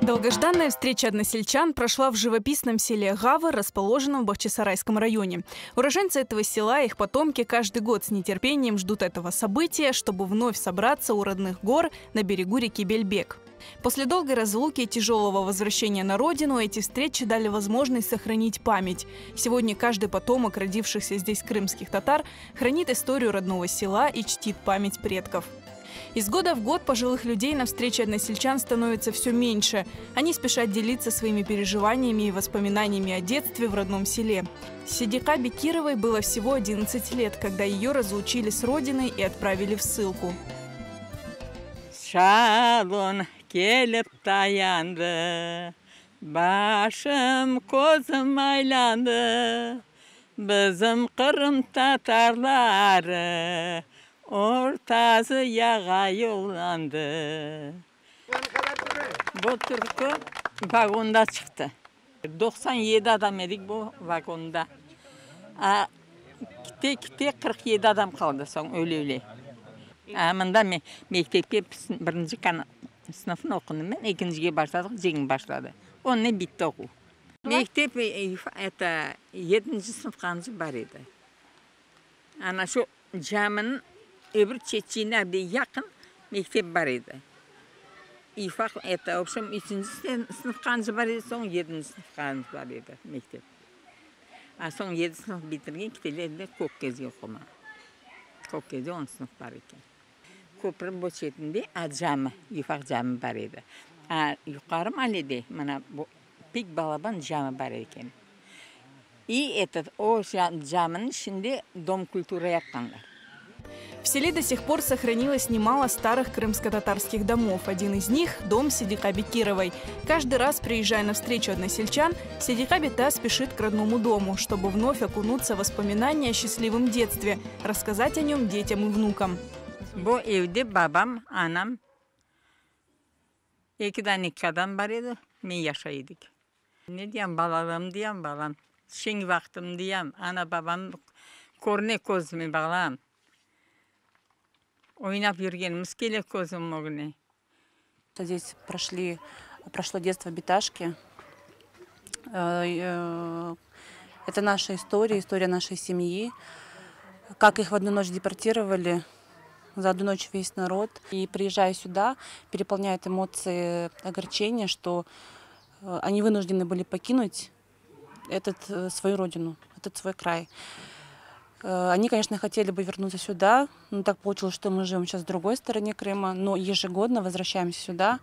Долгожданная встреча односельчан прошла в живописном селе Гавр, расположенном в Бахчисарайском районе. Уроженцы этого села и их потомки каждый год с нетерпением ждут этого события, чтобы вновь собраться у родных гор на берегу реки Бельбек. После долгой разлуки и тяжелого возвращения на родину эти встречи дали возможность сохранить память. Сегодня каждый потомок родившихся здесь крымских татар хранит историю родного села и чтит память предков. Из года в год пожилых людей на встрече односельчан становится все меньше. Они спешат делиться своими переживаниями и воспоминаниями о детстве в родном селе. Сидика Бекировой было всего 11 лет, когда ее разлучили с родиной и отправили в ссылку. Çalın kelip tayandı, Başım, közüm aylandı. Bizim Qırım tatarları Orta Aziyağa yollandı. Bu türkü vagonda çıqtı. 97 adam edik bu vagonda. A, kite kite 47 adam qaldı soñ öyle öyle. A, mında mektepke birinci sınıfnı oqudım men, ekincige başladıq, cenk başladı. Onınen bitti oquv. Mektep это yedinci sınıfqanca bar edi. Ana şu caminiñ öbür çetçiğine bir yaqın mektep bar edi. İfaq это, в общем, üçünci sınıfqanca bar edi, soñ yedinci sınıfqanca bar edi mektep. A soñ yedi sınıf bitirgen kiteler edi Kökkezge oqumağa. Kökkezde 10 sınıf bar eken. Köpür bu çetinde a cami, Yufaq cami bar edi. A yuqarı mallede mına bu pek balaban cami bar eken. И этот o caminiñ içinde дом культуры yapqanlar. В селе до сих пор сохранилось немало старых крымско-татарских домов. Один из них – дом Сидика Бекировой. Каждый раз, приезжая на встречу односельчан, Сидика Бита спешит к родному дому, чтобы вновь окунуться в воспоминания о счастливом детстве, рассказать о нем детям и внукам. Bu evde babam, anam, eki dane kadam bar edi, men yaşay edik. Ne diyem, balalığım diyem, balam, şeñ vaqtım diyem, ana babam körüne közüme balam. Oynap yürgenimiz kele közüm ögüne. Здесь прошло детство Биташки. Это наша история, история нашей семьи. Как их в одну ночь депортировали, за одну ночь весь народ. И приезжая сюда, переполняет эмоции огорчения, что они вынуждены были покинуть свою родину, этот свой край. Они, конечно, хотели бы вернуться сюда, но так получилось, что мы живем сейчас в другой стороне Крыма, но ежегодно возвращаемся сюда,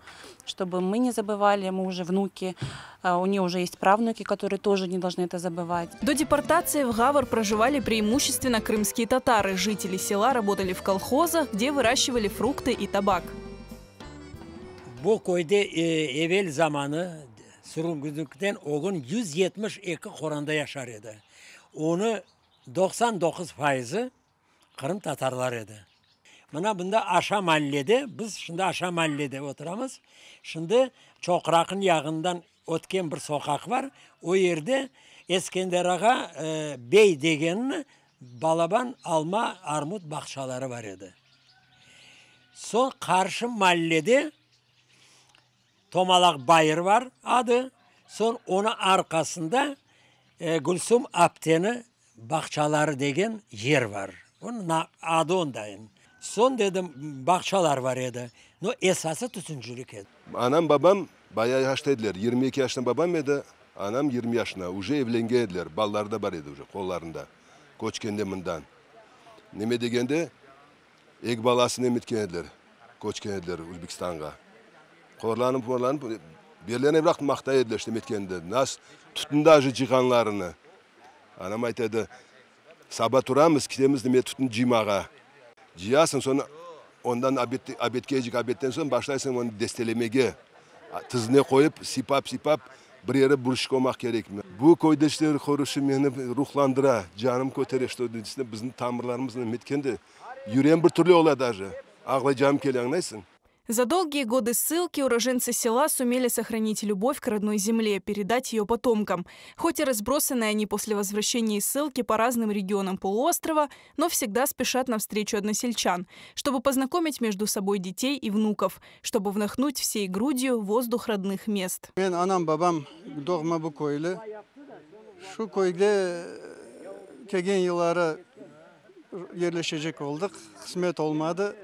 чтобы мы не забывали, мы уже внуки, у нее уже есть правнуки, которые тоже не должны это забывать. До депортации в Гавр проживали преимущественно крымские татары. Жители села работали в колхозах, где выращивали фрукты и табак. Bu köyde evel zamanı sürgünlikten ögün 172 qoranta yaşar edi. Onı 99 faizi Qırım tatarlar edi. Mına bunda aşağı mallede, biz şimdi aşağı mallede oturamız. Şimdi Çoqraqnıñ yağından ötken bir soqaq bar. O yerde Eskender ağa bey degenini balaban alma, armut bağçaları bar edi. Soñ qarşı mallede Tomalaq Bayır bar adı. Soñ onıñ arqasında Gülsüm apteni bağçaları degen yer bar. Onıñ adı ondayın. Soñ dedim, bağçalar bar edi. No, esası tütüncilik edi. Anam, babam bayağı yaşta ediler. 22 yaşında babam edi, anam 20 yaşında. Уже evlengen ediler. Balaları da bar edi уже qollarında. Köçkende mından. Neme degende, eki balasını emetken ediler. Köçken ediler Özbekistanğa. Qorlanıp, qorlanıp, berlerine biraq maqtay ediler, işte emetkende. Nas tütün даже cıyğanlarını. Anam aytadı, saba turamız, ketemiz neme tütün cıymağa. Cıyasıñ, soñ ondan obed, obedke obedten soñ başlaysıñ onı destelemege. Tizine qoyıp, sipap, sipap, bir yere buruşık olmaq kerek. Bu köydeşler körüşü meni ruhlandıra, canım kötere, что действительно bizim tamırlarımız emetkende. Yüreğim bir türlü ola даже. Ağlaycağım kele, añlaysıñ. За долгие годы ссылки уроженцы села сумели сохранить любовь к родной земле, передать ее потомкам. Хоть и разбросаны они после возвращения из ссылки по разным регионам полуострова, но всегда спешат навстречу односельчан, чтобы познакомить между собой детей и внуков, чтобы вдохнуть всей грудью воздух родных мест. Men anam babam doğma bu köylü. Şu köyde kelgen yılları yerleşecek oldıq, qısmet olmadı.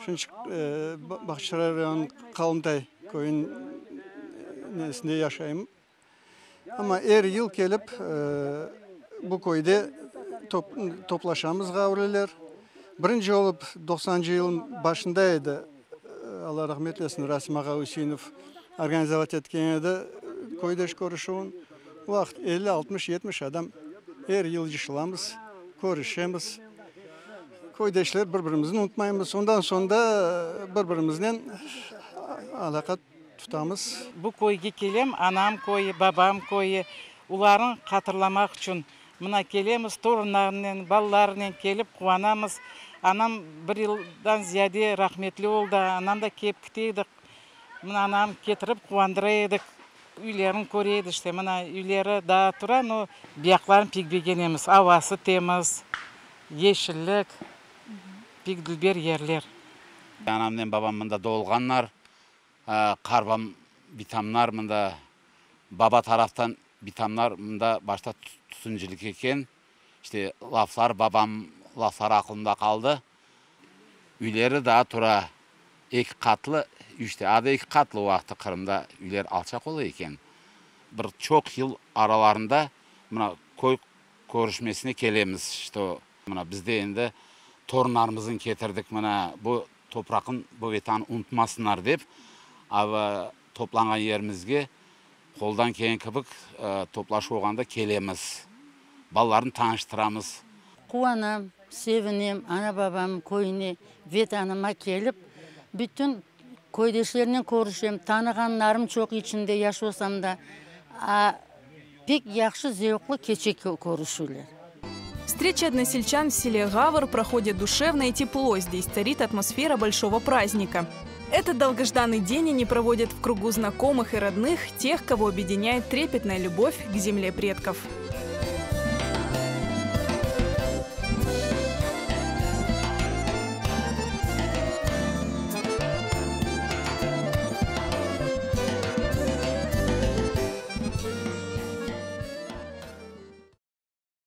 Şunıñ Bağçasaray rayonınıñ Qalımtay köyüniñ nesinde yaşayım. Amma er yıl kelip bu köyde toplaşamız ğavrılar. Birinci olıp doqsanıncı yılnıñ başında edi, Alla rahmet etsin, Rasim ağa Üseinov organizovat etken edi köydeş körüşüvin. O vaqıt 50, 60, 70 adam er yıl cışılamız, körüşemiz. Köydeşler bir-birimizni unutmaymız. Ondan soñ da bir-birimiznen alâqa tutamız. Bu köyge kelem, anam köyü, babam köyü, olarnı hatırlamaq içün. Mına kelemiz, torunlarnen, balalarnen kelip quvanamız. Anam bir yıldan ziyade rahmetli oldı, anam da kelip kete edi. Mına anam ketirip quvandıra edik. Üylerini köre edi işte, mına üyleri daa tura, no biyaqlarını pek begenemiz. Avası temiz, yeşillik, pek dülber yerler. Anamnen babam mında doğulğanlar, qarbam, bitamlar mında, baba taraftan bitamlar mında başta tütüncilik eken. İşte laflar, babam lafları aqlımda qaldı. Üyleri daa tura, eki qatlı, işte adı eki qatlı o vaqıtta Qırımda üyler alçaq ola eken. Bir çoq yıl aralarında mına köy körüşmesine kelemiz, işte mına biz de endi torunlarımıznı ketirdik mına bu topraqnı, bu Vetanı unutmasınlar dep, ava toplanğan yerimizge qoldan kelgen kibik toplaşuv olğanda kelemiz, balalarnı tanıştıramız. Quvanam, sevinem ana-babamnıñ köyüne, Vetanıma kelip, bütün köydeşlernen körüşem, tanığanlarım çoq içinde yaş olsam da, a, pek yahşı, zevqlı keçe körüşüvler. Встреча односельчан в селе Гавр проходит душевно и тепло. Здесь царит атмосфера большого праздника. Этот долгожданный день они проводят в кругу знакомых и родных, тех, кого объединяет трепетная любовь к земле предков.